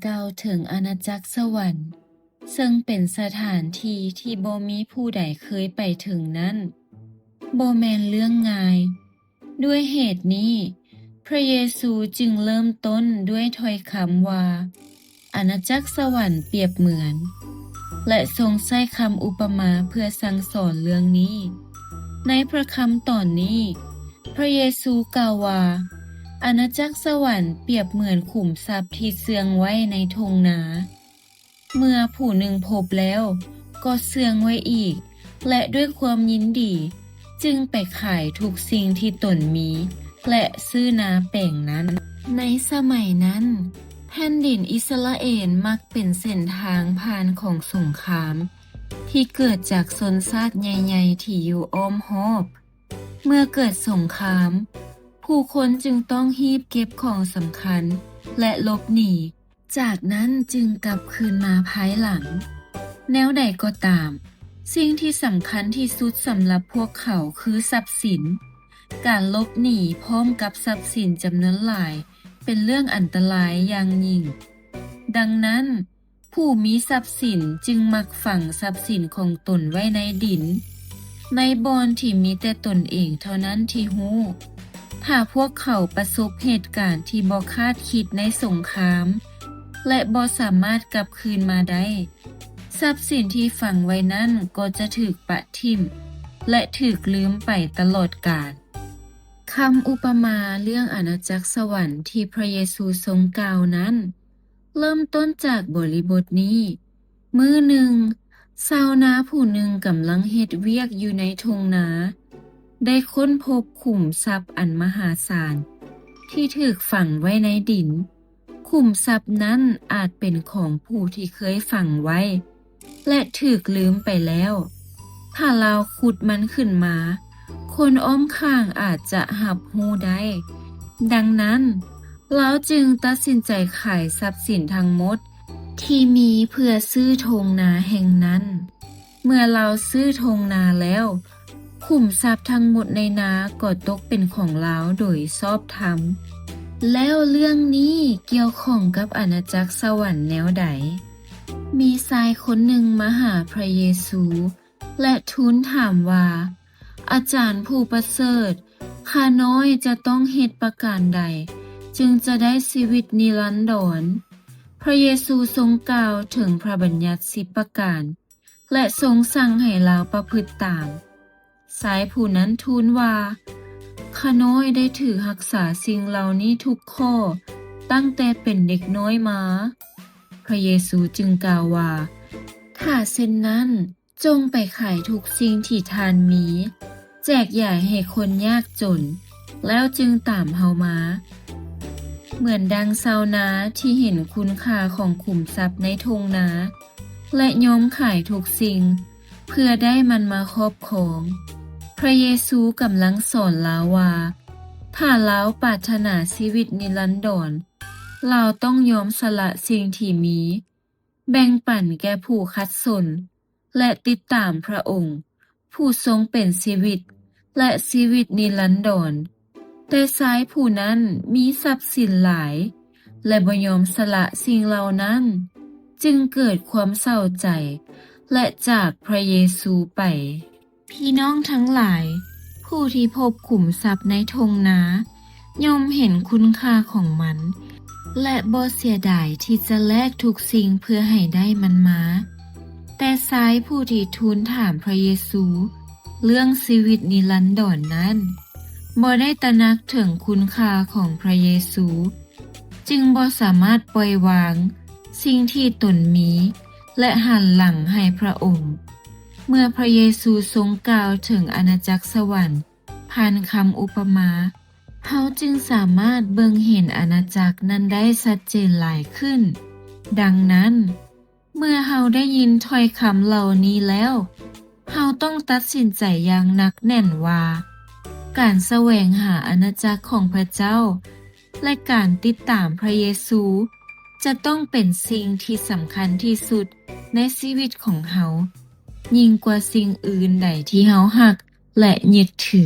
ກ່າວເຖິງອານາຈັກສະຫວັນ ເຊິ່ງເປັນສະຖານທີ່ທີ່ບໍ່ມີຜູ້ໃດເຄີຍໄປເຖິງນັ້ນ ບໍ່ແມ່ນເລື່ອງງ່າຍ. ດ້ວຍເຫດນີ້, ພຣະເຢຊູຈຶ່ງເລີ່ມຕົ້ນດ້ວຍຖ້ອຍຄຳວ່າ ອານາຈັກສະຫວັນປຽບເໝືອນ ແລະ ຊົງໃຊ້ຄຳອຸປະມາເພື່ອສັ່ງສອນເລື່ອງນີ້. ໃນພຣະຄຳຕອນນີ້, ພຣະເຢຊູກ່າວວ່າ ອານາຈັກສະຫວັນປຽບເໝືອນຂຸມຊັບທີ່ເຊື່ອງໄວ້ໃນທົ່ງນາ. ເມື່ອຜູ້ໜຶ່ງພົບແລ້ວກໍເຊື່ອງໄວ້ອີກ ແລະ ດ້ວຍຄວາມຍິນດີຈຶ່ງໄປຂາຍທຸກສິ່ງທີ່ຕົນມີ ແລະ ຊື້ນາແປງນັ້ນ. ໃນສະໄໝນັ້ນ, ແຜ່ນດິນອິດສະຣາເອນມັກເປັນເສັ້ນທາງຜ່ານຂອງສົງຄາມ ທີ່ເກີດຈາກຊົນຊາດໃຫຍ່ໆທີ່ຢູ່ອ້ອມຮອບ. ເມື່ອເກີດສົງຄາມ, ຜູ້ຄົນຈຶ່ງຕ້ອງຮີບເກັບຂອງສຳຄັນ ແລະ ຫຼົບໜີ. ຈາກນັ້ນຈຶ່ງກັບຄືນມາພາຍຫຼັງ. ແນວໃດກໍຕາມ, ສິ່ງທີ່ສຳຄັນທີ່ສຸດສຳລັບພວກເຂົາຄືຊັບສິນ. ການຫຼົບໜີພ້ອມກັບຊັບສິນຈຳນວນຫຼາຍເປັນເລື່ອງອັນຕະລາຍຢ່າງຍິ່ງ. ດັ່ງນັ້ນ, ຜູ້ມີຊັບສິນຈຶ່ງມັກຝັງຊັບສິນຂອງຕົນໄວ້ໃນດິນ, ໃນບ່ອນທີ່ມີແຕ່ຕົນເອງເທົ່ານັ້ນທີ່ຮູ້. ຖ້າພວກເຂົາປະສົບເຫດການທີ່ບໍ່ຄາດຄິດໃນສົງຄາມ ແລະ ບໍ່ສາມາດກັບຄືນມາໄດ້, ຊັບສິນທີ່ຝັງໄວ້ນັ້ນກໍຈະຖືກປະຖິ້ມ ແລະ ຖືກລືມໄປຕະຫຼອດການ. ຄຳອຸປະມາເລື່ອງອານາຈັກສະຫວັນທີ່ພຣະເຢຊູຊົງກ່າວນັ້ນ ເລີ່ມຕົ້ນຈາກບໍລິບົດນີ້. ມື້ໜຶ່ງ, ຊາວນາຜູ້ໜຶ່ງກຳລັງເຮັດວຽກຢູ່ໃນທົ່ງນາ ໄດ້ຄົ້ນພົບຂຸມຊັບອັນມະຫາສານທີ່ຖືກຝັງໄວ້ໃນດິນ. ຂຸມຊັບນັ້ນອາດເປັນຂອງຜູ້ທີ່ເຄີຍຝັງໄວ້ ແລະ ຖືກລືມໄປແລ້ວ. ຖ້າລາວຂຸດມັນຂຶ້ນມາ, ຄົນອ້ອມຂ້າງອາດຈະຮັບຮູ້ໄດ້. ດັ່ງນັ້ນ, ລາວຈຶ່ງຕັດສິນໃຈຂາຍຊັບສິນທັງໝົດທີ່ມີເພື່ອຊື້ທົ່ງນາແຫ່ງນັ້ນ. ເມື່ອລາວຊື້ທົ່ງນາແລ້ວ, ຂຸມຊັບທັງໝົດໃນນາກໍຕົກເປັນຂອງລາວໂດຍຊອບທຳ. ແລ້ວເລື່ອງນີ້ກ່ຽວຂ້ອງກັບອານາຈັກສະຫວັນແນວໃດ? ມີຊາຍຄົນໜຶ່ງມາຫາພຣະເຢຊູ ແລະ ທູນຖາມວ່າ, ອາຈານຜູ້ປະເສີດ, ຂ້ານ້ອຍຈະຕ້ອງເຮັດປະການໃດ ຈຶ່ງຈະໄດ້ຊີວິດນິລັນດອນ? ພຣະເຢຊູຊົງກ່າວເຖິງພຣະບັນຍັດສິບປະການ ແລະ ຊົງສັ່ງໃຫ້ລາວປະພຶດຕາມ. ຊາຍຜູ້ນັ້ນທູນວ່າ, ຂ້ານ້ອຍໄດ້ຖືກຮັກສາສິ່ງເຫຼົ່ານີ້ທຸກຂໍ້ຕັ້ງແຕ່ເປັນເດັກນ້ອຍມາ. ພຣະເຢຊູຈຶ່ງກ່າວວ່າ, ຖ້າເຊັ່ນນັ້ນ, ຈົ່ງໄປຂາຍທຸກສິ່ງທີ່ທ່ານມີ, ແຈກຢາຍໃຫ້ຄົນຍາກຈົນ, ແລ້ວຈຶ່ງຕາມເຮົາມາ. ເໝືອນດັ່ງຊາວນາທີ່ເຫັນຄຸນຄ່າຂອງຂຸມຊັບໃນທົ່ງນາ ແລະ ຍອມຂາຍທຸກສິ່ງເພື່ອໄດ້ມັນມາຄອບຄອງ. ພຣະເຢຊູກຳລັງສອນລາວວ່າ ຖ້າລາວປາດຖະໜາຊີວິດນິລັນດອນ, ລາວຕ້ອງຍອມສະຫຼະສິ່ງທີ່ມີ, ແບ່ງປັນແກ່ຜູ້ຂັດສົນ ແລະ ຕິດຕາມພຣະອົງ, ຜູ້ຊົງເປັນຊີວິດ ແລະ ຊີວິດນິລັນດອນ. ແຕ່ຊາຍຜູ້ນັ້ນມີຊັບສິນຫຼາຍ ແລະ ບໍ່ຍອມສະຫຼະສິ່ງເຫຼົ່ານັ້ນ, ຈຶ່ງເກີດຄວາມເສົ້າໃຈ ແລະ ຈາກພຣະເຢຊູໄປ. ພີ່ນ້ອງທັງຫຼາຍ, ຜູ້ທີ່ພົບຂຸມຊັບໃນທົ່ງນາ ຍ່ອມເຫັນຄຸນຄ່າຂອງມັນ ແລະ ບໍ່ເສຍດາຍທີ່ຈະແລກທຸກສິ່ງເພື່ອໃຫ້ໄດ້ມັນມາ. ແຕ່ຊາຍຜູ້ທີ່ທູນຖາມພຣະເຢຊູເລື່ອງຊີວິດນິລັນດອນນັ້ນ ບໍ່ໄດ້ຕະໜັກເຖິງຄຸນຄ່າຂອງພຣະເຢຊູ, ຈຶ່ງບໍ່ສາມາດປ່ອຍວາງສິ່ງທີ່ຕົນມີ ແລະ ຫັນຫຼັງໃຫ້ພຣະອົງ. ເມື່ອພຣະເຢຊູຊົງກ່າວເຖິງອານາຈັກສະຫວັນຜ່ານຄຳອຸປະມາ, ເຮົາຈຶ່ງສາມາດເບິ່ງເຫັນອານາຈັກນັ້ນໄດ້ຊັດເຈນຫຼາຍຂຶ້ນ. ດັ່ງນັ້ນ, ເມື່ອເຮົາໄດ້ຍິນຖ້ອຍຄຳເຫຼົ່ານີ້ແລ້ວ, ເຮົາຕ້ອງຕັດສິນໃຈຢ່າງໜັກແໜ້ນວ່າ ການສະແຫວງຫາອານາຈັກຂອງພຣະເຈົ້າ ແລະ ການຕິດຕາມພຣະເຢຊູ ຈະຕ້ອງເປັນສິ່ງທີ່ສຳຄັນທີ່ສຸດໃນຊີວິດຂອງເຮົາ, ຍິ່ງກວ່າສິ່ງອື່ນໃດທີ່ເຮົາຮັກ ແລະ ຍຶດຖື.